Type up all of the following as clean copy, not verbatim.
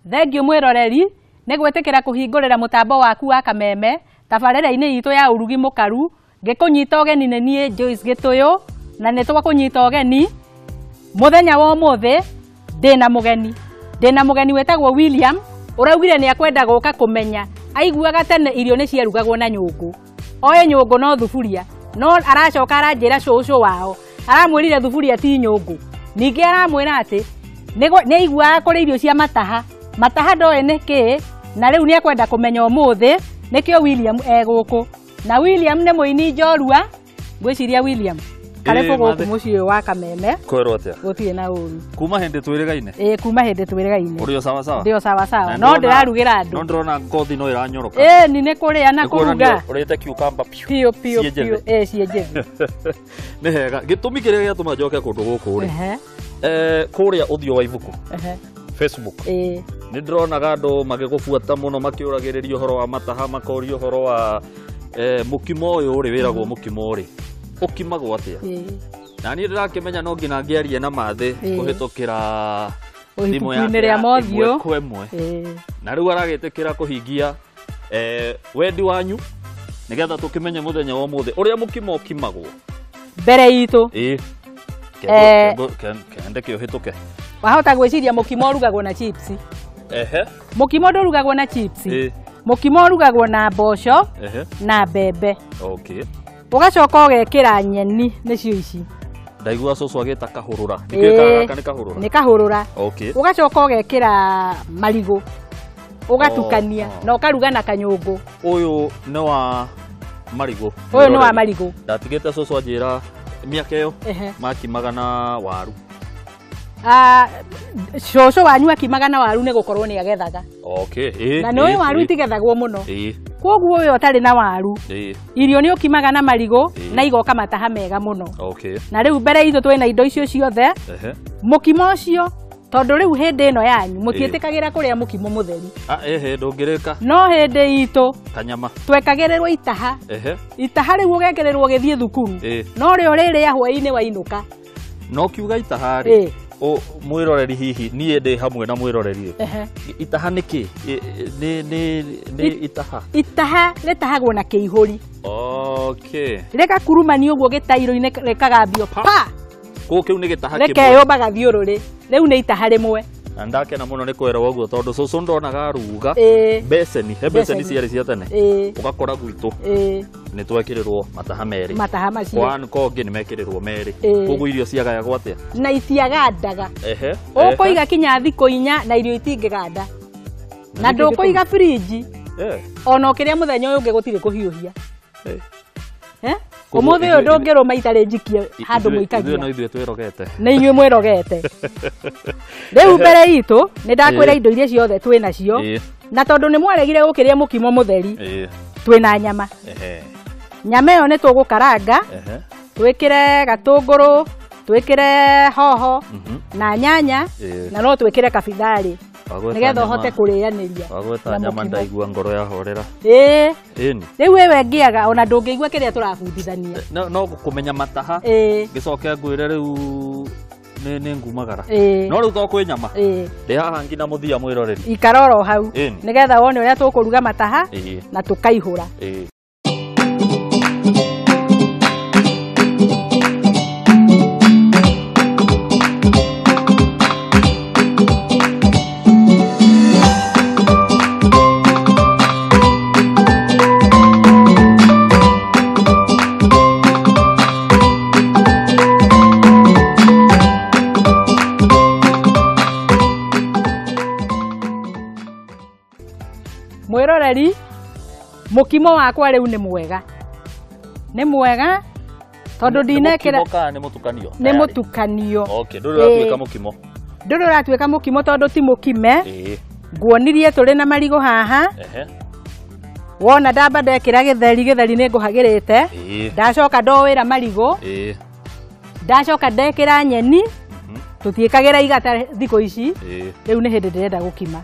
Thengiũ mwĩroreri nĩ gwĩtĩkĩra kũhingũrĩra mũtambo waku wa Kameme tabarĩra-inĩ itũ ya ũrugi mũkaru. Ngĩkũnyita ũgeni nĩ niĩ Joyce Gĩtũyũ, na nĩ twakũnyita ũgeni mũthenya wa ũmũthĩ. Ndĩna mũgeni, ndĩna mũgeni wĩtagwo William, ũraugire nĩ akwenda gũka kũmenya. Aiguaga tene irio nĩ ciarugagwo na nyũngũ, oĩ nyũngũ no thuburia, no aracoka aranjĩra cũcũ wao aramwĩrire thuburia ti nyũngũ. Ningĩ aramwĩra atĩ nĩ aiguaga kũrĩ irio cia mataha, mataha ndoĩ nĩ kĩĩ, na rĩu nĩ akwenda kũmenya ũmũthĩ. Nĩkĩo William e gũkũ. Na William nĩ mũini njorua. Ngwĩciria William, karibu gũkũ mũciĩ ũyũ wa Kameme. Kwĩrwo atĩa? Gũtirĩ na ũru. Kuma hĩndĩ twĩrĩgaine? Ĩĩ, kuma hĩndĩ twĩrĩgaine. Ũrĩ o sawa sawa? Ndĩ o sawa sawa. No ndĩrarugĩra andũ. No ndĩrona ngothi no ĩranyoroka. Ĩĩ, ni nĩ kũrĩa na kũruga. Ũrĩte cucumber piũ. Piũ piũ piũ. Ĩĩ, ciĩ njĩthĩ. Nĩ hega. Gĩtũmi kĩrĩa gĩatũma njoke kũndũ gũkũ rĩ, kũrĩa ũthiũ wa ibuku, Facebook, nĩ ndĩronaga andũ magĩgũbuata mũno, makĩũragĩrĩria ũhoro wa mataha, makoria ũhoro wa mũkimo ũyũ rĩ, wĩragwo mũkimo rĩ, ũkimagwo atĩa? Na niĩ ndĩrakĩmenya no nginya ngĩarie na Mathĩ kũhĩtũkĩra thimũ yake rĩa mothiũ kwa ĩmwe. Na rĩu aragĩtĩkĩra kũhingia wendi wanyu nĩgetha tũkĩmenye mũthenya wa ũmũthĩ ũrĩa mũkimo ũkimagwo. Mbere itũ. Kende kĩũhĩtũke. Wahota gwĩciria mũkimo ũrugagwo na chips. Mũkimo ndũrugagwo na chips. Mũkimo ũrugagwo na mboco na mbembe. Okay. Ũgacoka ũgekĩra nyeni nĩcio ici. Ndaigua cũcũ agĩta kahũrũra. Nĩkĩĩ gaka nĩ kahũrũra? Nĩ kahũrũra. Okay. Ũgacoka ũgekĩra marigũ, ũgatukania na ũkaruga na kanyũngũ. Ũyũ nĩ wa marigũ. Ũyũ nĩ wa marigũ. Ndatigĩte cũcũ anjĩra mĩaka ĩyo makimaga na waru. Cũcũ wanyu akimaga na waru nĩ gũkorwo nĩ agethaga. Okay. Na nĩ ũĩ waru itigethagwo mũno. Koguo ũyũ ũtarĩ na waru, irio nĩ ũkimaga na marigũ na igoka mataha mega mũno. Okay. Na rĩu mbere itũ twĩna indo icio ciothe. Mũkimo ũcio, tondũ rĩu hĩndĩ ĩno yanyu mũtiĩtĩkagĩra kũrĩa mũkimo mũtheri. Ndũngĩrĩka. No hĩndĩ itũ kanyama twekagĩrĩrwo itaha. Itaha rĩu ũgekĩrĩrwo ũgĩthiĩ thukuru. No rĩo rĩrĩa hwaĩ-inĩ wainũka. No kiuga itaha rĩ, mwĩroreri hihi niĩ ndĩ hamwe na mwĩroreri rĩ, itaha nĩ kĩ? Nĩ itaha? Itaha rĩtahagwo na kĩihũri. Okay. Rĩgakurumanio ũguo gĩtairũ-inĩ rĩkagambio pa. Kũu kĩu nĩ gĩtaha kĩmwe. Rĩkeyũmba gathiũrũrĩ. Rĩu nĩ itaha rĩmwe. Na ndakena mũno nĩ kwĩrwo ũguo tondũ cũcũ ndonaga aruga mbeceni, he mbeceni ciarĩ cia tene. Ũgakora gwitũ nĩ twekĩrĩrwo mataha merĩ. Mataha macio. Kwa kongĩ nĩ mekĩrĩrwo merĩ. Koguo irio ciagayagwo atĩa? Na itiagandaga. Ũkũiga kinya thikũ inya na irio itingĩganda. Na ndũkũiga firinji. Ona ũkĩrĩa mũthenya ũyũ ũngĩ gũtirĩ kũhiũhia. Ũmũthĩ ũyũ ndũngĩrũma itarĩ njikie handũ mũikagia. Ithuĩ no ithuĩ twĩrogete. Nĩ inyuĩ mwĩrogete. Rĩu mbere itũ nĩ ndakwĩra indo iria ciothe twĩ nacio. Na tondũ nĩ mwaregire gũkĩrĩa mũkimo mũtheri, twĩna nyama. Nyama ĩyo nĩ tũgũkaranga, twĩkĩre gatũngũrũ, twĩkĩre hoho na nyanya, na no twĩkĩre kabitharĩ nĩgetha ũhote kũrĩanĩria. Wagweta nyama ndaigua ngoro yahorera. Ĩĩ. Rĩu wewe ngĩaga ona ndũngĩigua kĩrĩa tũrabundithania. No kũmenya mataha ngĩcoke ngwĩre rĩu nĩ ngumagara. No rĩu to kwĩ nyama. Ndĩ haha nginya mũthia mwĩroreri. Ikara oro hau nĩgetha wone ũrĩa tũkũruga mataha na tũkaihũra. Mwĩroreri, mũkimo wakwa rĩu nĩ mwega. Nĩ mwega tondũ ndinekĩra. Nĩ mũkimo kana nĩ mũtukanio? Nĩ mũtukanio. Okay, ndũrĩ ũratuĩka mũkimo. Ndũrĩ ũratuĩka mũkimo tondũ ti mũkime. Nguonirie tũrĩ na marigũ haha. Wona ndamba ndekĩra gĩtheri, gĩtheri nĩ ngũhagĩrĩte. Ndacoka ndowĩra marigũ. Ndacoka ndekĩra nyeni. Tũtiĩkagĩra igata thikũ ici. Rĩu nĩ hĩndĩ ndĩrenda gũkima.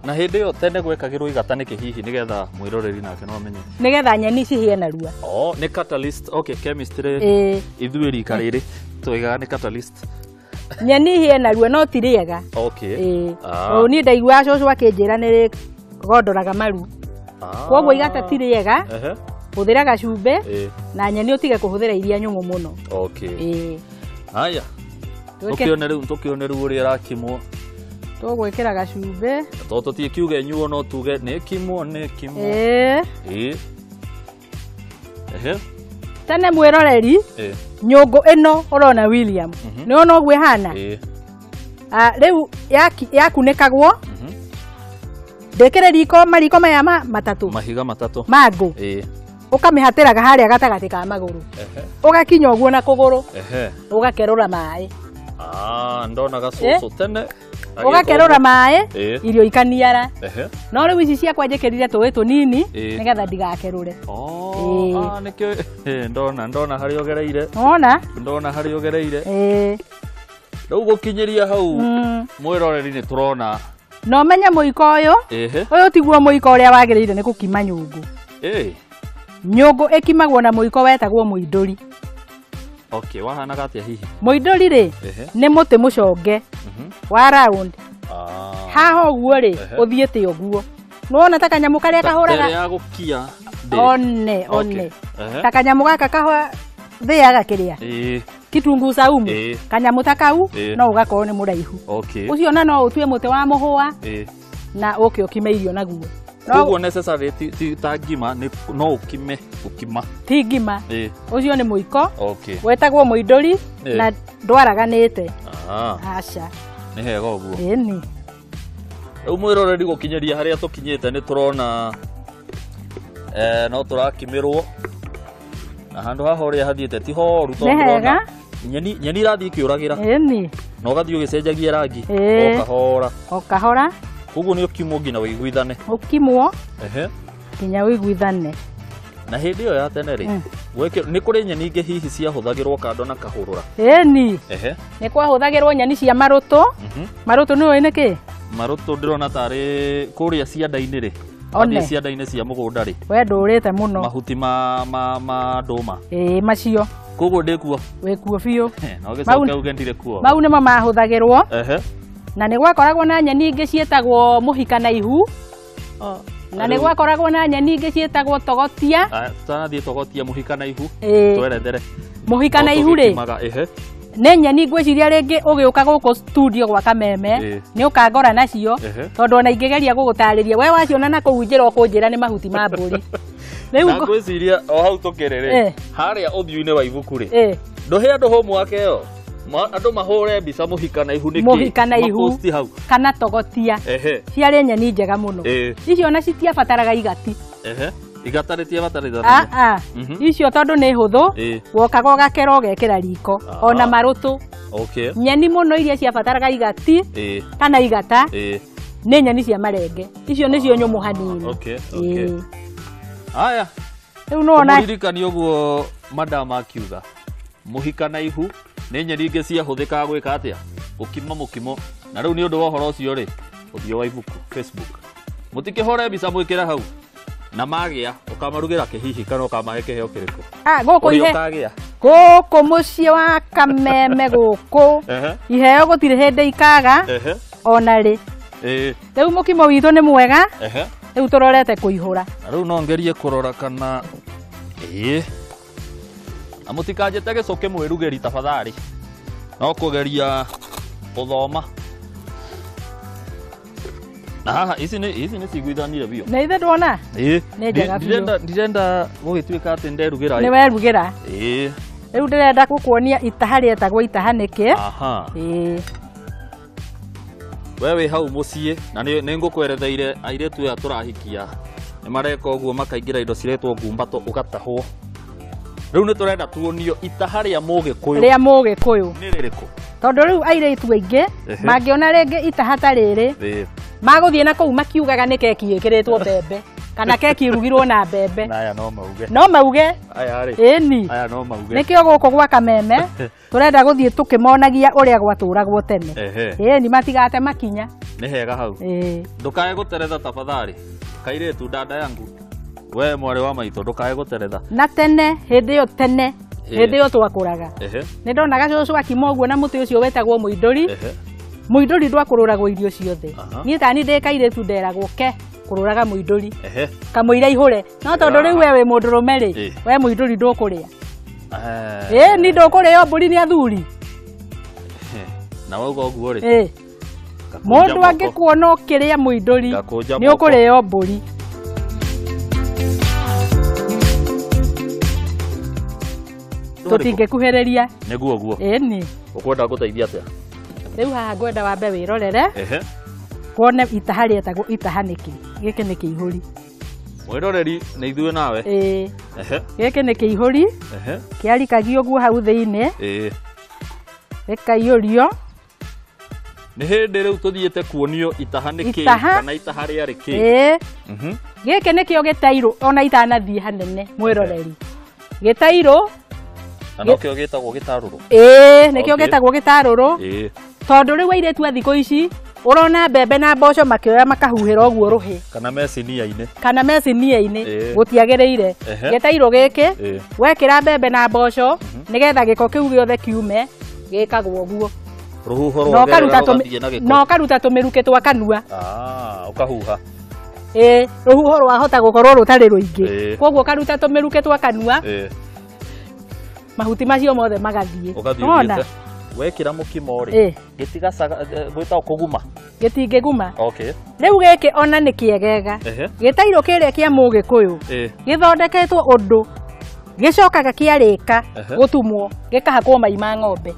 Na hĩndĩ ĩyo tene gwekagĩrwo igata nĩkĩ hihi nĩgetha mwĩroreri nake no amenye? Nĩgetha nyeni cihĩe narua. Oh, nĩ catalyst. Okay, chemistry. Ithuĩ rika rĩrĩ tũigaga nĩ catalyst. Nyeni hie narua no ti rĩega. Okay. Ĩĩ. Niĩ ndaiguaga cũcũ akĩnjĩra nĩ rĩgondoraga maru. Koguo igata ti rĩega. Hũthĩra gacumbĩ na nyeni ũtige kũhũthĩra iria nyũmũ mũno. Okay. Ĩĩ. Haya. Tũkĩone rĩu ũrĩa ĩrakimwo. Tũgwĩkĩra gacumbĩ. To tũtikiuge nyuo no tuge nĩ kimwo nĩ kimwo. Ĩĩ. Ehe. Tene mwĩroreri nyũngũ ĩno ũrona William. Nĩ wona ũguo ĩhana? Ĩĩ. Rĩu yakunĩkagwo. Ndĩkĩre riko mariko maya matatũ. Mahiga matatũ. Mangũ. Ĩĩ. Ũkamĩhatĩraga harĩa gatagatĩ ka magũrũ. Ũgakinya ũguo na kũgũrũ. Ũgakerũra maĩ. Ndona gacũcũ tene. Ũgakerũra maĩ irio ikaniara. No rĩu ici ciakwa njĩkĩrire tũĩ tũnini nĩgetha ndigakerũre. Nĩkĩo ndona harĩa ũgereire. Wona? Ndona harĩa ũgereire. Rĩu gũkinyĩria hau mwĩroreri nĩ tũrona. Na ũmenye mũiko ũyũ. Ũyũ tiguo mũiko ũrĩa wagĩrĩire nĩ gũkima nyũngũ. Nyũngũ ĩkimagwo na mũiko wetagwo mũindũri. Okay, wahanaga atĩa hihi? Mũindũri rĩ nĩ mũtĩ mũconge wa round. Haha ũguo rĩ ũthiĩte ũguo. Nĩwona ta kanyamũ karĩa kahũraga. Ta ya gũkia ndĩrĩ. One one. Ta kanyamũ gaka thĩaga kĩrĩa. Kitunguu saumu. Kanyamũ ta kau no ũgakorwo nĩ mũraihu. Ũcio na no ũtue mũtĩ wa mũhũa na ũke ũkime irio naguo. Koguo necessary ti ta ngima no ũkime ũkima. Ti ngima. Ũcio nĩ mũiko. Wetagwo mũindũri na ndwaraganĩte. Aca. Nĩ hega ũguo. Ĩni. Rĩu mwĩroreri gũkinyĩria harĩa tũkinyĩte nĩ tũrona no tũrakimĩrwo. Na handũ haha ũrĩa hathiĩte ti horu tondũ ndĩrona nyeni irathiĩ ikĩũragĩra. Ĩni. Na ũgathiĩ ũgĩcenjagia rangi o kahora. O kahora. Koguo nĩ ũkimwo nginya ũiguithane. Ũkimwo nginya ũiguithane. Na hĩndĩ ĩyo ya tene rĩ, nĩ kũrĩ nyeni ingĩ hihi ciahũthagĩrwo kando na kahũrũra? Ĩni. Nĩ kwahũthagĩrwo nyeni cia marũtũ. Marũtũ nĩ ũĩ nĩ kĩ? Marũtũ ndĩrona tarĩ kũrĩa cianda-inĩ rĩ. One. Cianda-inĩ cia mũgũnda rĩ. We ndũrĩte mũno. Mahuti ma ndũma. Ĩĩ macio. Koguo ndĩkuo. Wĩkuo biũ. No gĩcoke uge ndirĩ kuo. Mau nĩmo mahũthagĩrwo. Na nĩ gwakoragwo na nyeni ingĩ ciĩtagwo mũhika na ihu. Na nĩ gwakoragwo na nyeni ingĩ ciĩtagwo togotia. Tũtanathiĩ togotia mũhika na ihu. Twerethere. Mũhika na ihu rĩ. Nĩ nyeni ngwĩciria rĩngĩ ũgĩũka gũkũ studio gwa Kameme nĩ ũkangora nacio tondũ ona ingĩgeria gũgũtarĩria we waciona na kũu njĩra ũkũnjĩra nĩ mahuti ma mbũri. Rĩu ngwĩciria o hau tũkĩrĩ rĩ harĩa ũthiũ-inĩ wa ibuku rĩ ndũhe andũ homework ĩyo. Andũ mahũre mbica mũhika na ihu nĩkĩ? Mũhika na ihu kana togotia. Ciarĩ nyeni njega mũno. Icio ona citiabataraga igati. Igata rĩtiabataraga. Icio tondũ nĩ hũthũ wokaga ũgakera ũgekĩra riko ona marũtũ. Nyeni mũno iria ciabataraga igati kana igata nĩ nyeni cia marenge. Icio nĩcio nyũmũ hanini. Haya. Rĩu nĩwona mũririkani ũguo madam akiuga mũhika na ihu nĩ nyeni ingĩ ciahũthĩkaga gwĩka atĩa? Gũkima mũkimo. Na rĩu nĩ ũndũ wa ũhoro ũcio rĩ, ũthiũ wa ibuku Facebook. Mũtikĩhũre mbica mwĩkĩre hau. Na magĩa ũkamarugĩra kĩhihi kana ũkamahe kĩheo kĩrĩkũ? Gũkũ ihe. Gũkũ mũciĩ wa Kameme gũkũ. Iheo gũtirĩ hĩndĩ ikaga ona rĩ. Rĩu mũkimo witũ nĩ mwega. Rĩu tũrorete kũihũra. Na rĩu no ngerie kũrora kana na mũtikanjĩte gĩcũkĩ mwĩrugĩri tafadhali. No kũgeria gũthoma. Na haha ici nĩ ciguithanire biũ. Na ithe ndwona? Nĩ njega biũ. Ndirenda gũgĩtuĩka atĩ nderugĩra. Nĩ werugĩra. Rĩu ndĩrenda gũkuonia itaha rĩetagwo itaha nĩkĩ. We wĩ hau mũciĩ na nĩ ngũkweretheire airĩtu aya tũrahikia nĩ mareka ũguo makaingĩra indo ciretwo ngumbato ũgatahwo. Rĩu nĩ tũrenda tuonio itaha rĩa mũgĩkũyũ. Rĩa mũgĩkũyũ. Nĩ rĩrĩkũ? Tondũ rĩu airĩtu aingĩ mangĩona rĩngĩ itaha ta rĩrĩ magũthiĩ na kũu makiugaga nĩ keki ĩkĩrĩtwo mbembe kana keki ĩrugirwo na mbembe. Na aya no mauge. No mauge. Aya rĩ. Ĩni. Aya no mauge. Nĩkĩo gũkũ gwa Kameme tũrenda gũthiĩ tũkĩmonagia ũrĩa gwatũragwo tene. Ĩni matigate makinya. Nĩ hega hau. Ndũkae gũteretha tafadhali. Kairĩtu dada yangu. We mwarĩ wa maitũ ndũkae gũteretha. Na tene hĩndĩ ĩyo tene Hĩndĩ ĩyo twakũraga. Nĩ ndonaga cũcũ akima ũguo na mũtĩ ũcio wetagwo mũindũri. Mũindũri ndwakũrũragwo irio ciothe. Niĩ tani ndĩ kairĩtu nderagwo ke kũrũraga mũindũri. Kamũira ihũre. No tondũ rĩu we wĩ mũndũrũme rĩ, we mũindũri ndũkũrĩa. Ĩĩ ni ndũkũrĩo mbũri nĩ athuri. Na wauga ũguo rĩ. Mũndũ angĩkuona ũkĩrĩa mũindũri nĩ ũkũrĩo mbũri. Tũtingĩkuhĩrĩria. Nĩguo guo. Ĩni. Ũkwenda ngũteithia atĩa? Rĩu haha ngwenda wambe wĩrorere. Wone itaha rĩetagwo itaha nĩkĩ. Gĩkĩ nĩ kĩihũri. Mwĩroreri nĩ ithuĩ nawe. Ĩĩ. Gĩkĩ nĩ kĩihũri. Kĩarikagio ũguo hau thĩinĩ. Gĩkaiyũrio. Nĩ hĩndĩ rĩu tũthiĩte kuonio itaha nĩkĩ kana itaha rĩarĩ kĩ. Ĩĩ. Gĩkĩ nĩkĩo gĩtairũ ona itanathiĩ hanene mwĩroreri. Gĩtairũ na nokĩo gĩtagwo gĩtarũrũ. Ĩĩ nĩkĩo gĩtagwo gĩtarũrũ. Tondũ rĩu airĩtu a thikũ ici ũrona mbembe na mboco makĩoya makahuhĩra ũguo rũhĩ. Kana mecinia-inĩ. Kana mecinia-inĩ gũtiagĩrĩire. Gĩtairũ gĩkĩ wekĩra mbembe na mboco nĩgetha gĩko kĩu gĩothe kiume gĩkagwo ũguo. Rũhuho rwagerera rũgathiĩ na gĩko. Na ũkaruta tũmĩrukĩ twa kanua. Ũkahuha. Ĩĩ rũhuho rwahota gũkorwo rũtarĩ rũingĩ. Koguo ũkaruta tũmĩrukĩ twa kanua. Mahuti macio mothe magathiĩ. Ũgathiĩ. Wekĩra mũkimo rĩ, gĩtigacaga gwĩtagwo kũguma. Gĩtingĩguma. Rĩu gĩkĩ ona nĩ kĩegega. Gĩtairũ kĩrĩa kĩa mũgĩkũyũ gĩthondeketwo ũndũ gĩcokaga kĩarĩka gũtumwo gĩkahakwo mai ma ng'ombe.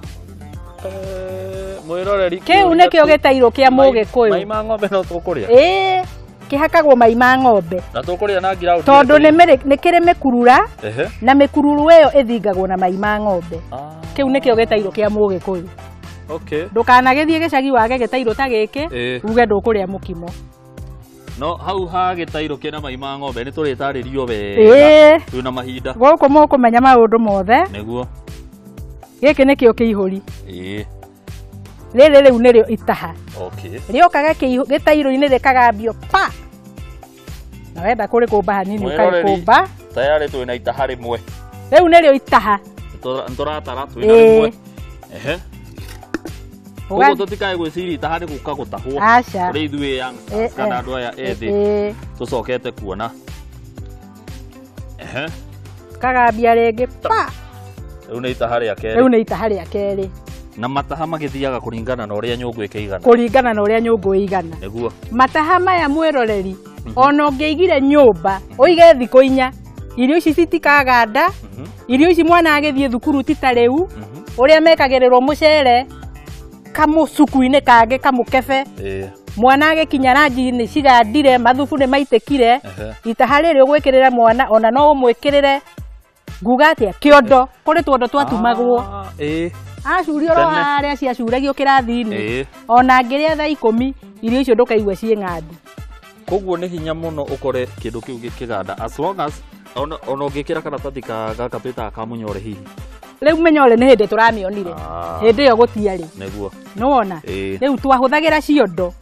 Mwĩroreri kĩu nĩkĩo gĩtairũ kĩa mũgĩkũyũ. Mai ma ng'ombe no tũkũrĩa. Ĩĩ kĩhakagwo mai ma ng'ombe. Na tũkũrĩa na ngira tondũ nĩ kĩrĩ mĩkurura na mĩkururu ĩyo ĩthingagwo na mai ma ng'ombe. Kĩu nĩkĩo gĩtairũ kĩa mũgĩkũyũ. Ndũkanagĩthiĩ gĩcagi wage gĩtairũ ta gĩkĩ uge ndũkũrĩa mũkimo. No hau ha gĩtairũ kĩna mai ma ng'ombe nĩ tũrĩtarĩrio wega. Twĩna mahinda. Gũkũ mũkũmenya maũndũ mothe. Nĩguo. Gĩkĩ nĩkĩo kĩihũri. Rĩrĩ rĩu nĩrĩo itaha. Rĩokaga gĩtairũ-inĩ rĩkagambio pa. Na wenda kũrĩkũmba hanini ũkarĩkũmba. Tayarĩ twĩna itaha rĩmwe. Rĩu nĩrĩo itaha. Nĩtũratara twĩna rĩmwe. Koguo tũtikae gwĩciria itaha nĩ gũka gũtahwo. Aca. Kũrĩ ithuĩ youngsters kana andũ aya ethĩ tũcokete kuona. Kagambia rĩngĩ pa. Rĩu nĩ itaha rĩa kerĩ. Rĩu nĩ itaha rĩa kerĩ. Na mataha magĩthiaga kũringana na ũrĩa nyũngũ ĩkĩigana. Kũringana na ũrĩa nyũngũ ĩigana. Nĩguo. Mataha maya mwĩroreri ona ũngĩigire nyũmba ũige thikũ inya irio ici citikaganda. Irio ici mwana agĩthiĩ thukuru ti ta rĩu ũrĩa mekagĩrĩrwo mũcere kamũcuku-inĩ kangĩ kamũkebe. Mwana agĩkinya ranji nĩ cigandire mathubu nĩ maitĩkire. Itaha rĩrĩ ũgwĩkĩrĩra mwana ona no ũmwĩkĩrĩre nguga atĩa kĩondo kũrĩ tuondo twatumagwo. Acurio oro harĩa ciacuragio kĩrathi-inĩ. Ona angĩrĩa thaa 10 irio icio ndũkaigua ciĩ ng'andu. Koguo nĩ hinya mũno ũkore kĩndũ kĩu gĩkĩganda as long as ona ũngĩkĩra karatathi gaka twĩtaga ka mũnyore hihi. Rĩu mĩnyore nĩ hĩndĩ tũramĩonire. Hĩndĩ ĩyo gũtiarĩ. Nĩguo. Nĩwona? Rĩu twahũthagĩra ciondo.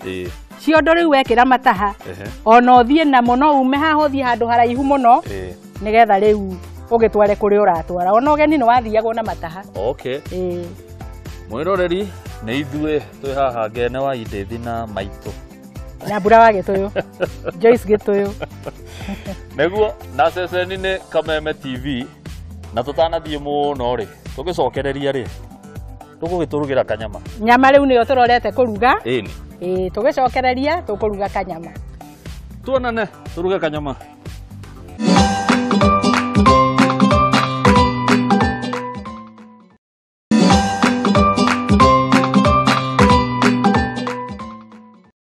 Ciondo rĩu wekĩra mataha. Ona ũthiĩ namo no ume haha ũthiĩ handũ haraihu mũno. Nĩgetha rĩu ũgĩtware kũrĩa ũratwara. Ona ũgeni nĩ wathiagwo na mataha. Mwĩroreri nĩ ithuĩ twĩ haha Ngene wa Indĩthi na maitũ. Nyambura wa Gĩtũyũ. Joyce Gĩtũyũ. Nĩguo na ceceni nĩ Kameme TV na tũtanathiĩ mũno rĩ tũgĩcokereria rĩ tũgũgĩtũrugĩra kanyama. Nyama rĩu nĩyo tũrorete kũruga. Ĩĩ tũgĩcokereria tũkũruga kanyama. Tuonane tũruge kanyama.